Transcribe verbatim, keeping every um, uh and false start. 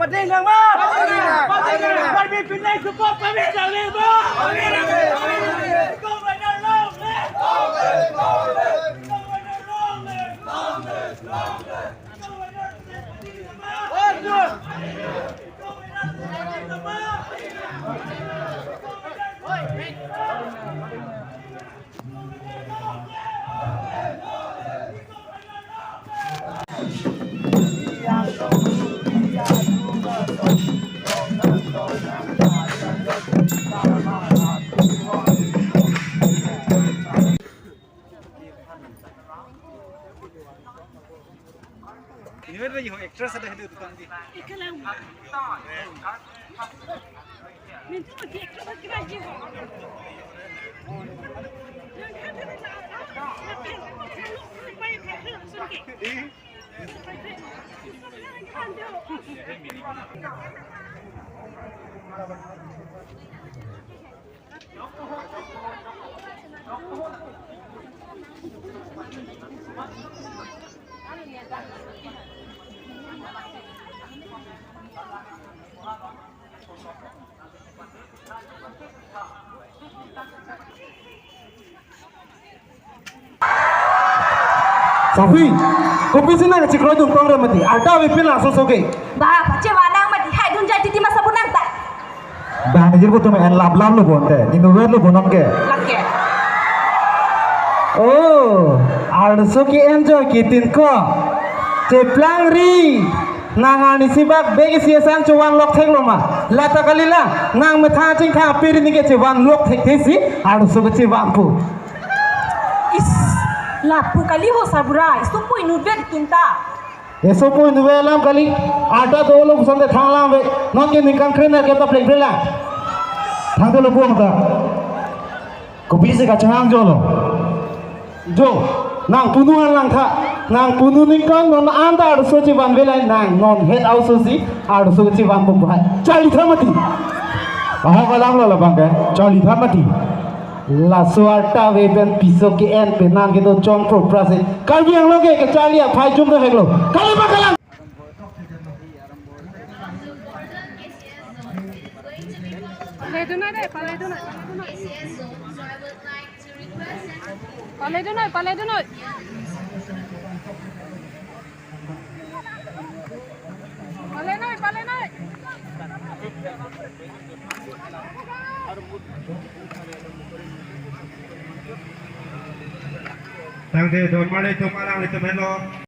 Ding nang ma? Karbi Pindain Support Permit nang ding ma? Governor long live! Governor long live! Ini berapa yo actress ada hidup tukang di? Ikalang. Mintu lagi actress lagi lagi. Sophie, kopisi nang chiklo dum tong re mati. Arta ave pin laso so ke. Ba, pachevan nang mati. Hai dun jai titi masa bu nang ta. Ba, nijir ko tum en lap lap lo bonte. Ninu ver lo bonon ke. Lake. Oh, arloso ke enjoy kitin ko. Cheplang ri. Nang arnisi bak bek isi asan chevan lok thek lo ma. Lata kali la. Nang methang chingthang apiri ni ke chevan lok thek thesi. Arloso ke chevan pu. Is, lapu kali ho sarbura, isu pu inutvet tum ta. Isu pu inutvet alam kali, arta dolo puson te thang lang ve, non ke ningkan kre na ke ta pleng pleng lang. Thang dolo puang ta. Kopisi kachehang jolo. Jo, nang punu an lang tha, nang punu ningkan non anta arloso chevan velai nang, non het auso si, arloso chevan bom bahai. Charli tha mati. Ahok alam lo labang ke, charli tha mati. Laso arta ave pen piso ke-en pen nang kedo chong pro prase. Karbi Anglong ke kacharli aphai jum do heklo. Kali ba kalang. Pale dunoi de, pale dunoi, pale dunoi. Pale dunoi, pale dunoi. Pale noi, pale noi. Tangte don male to malang itu melo.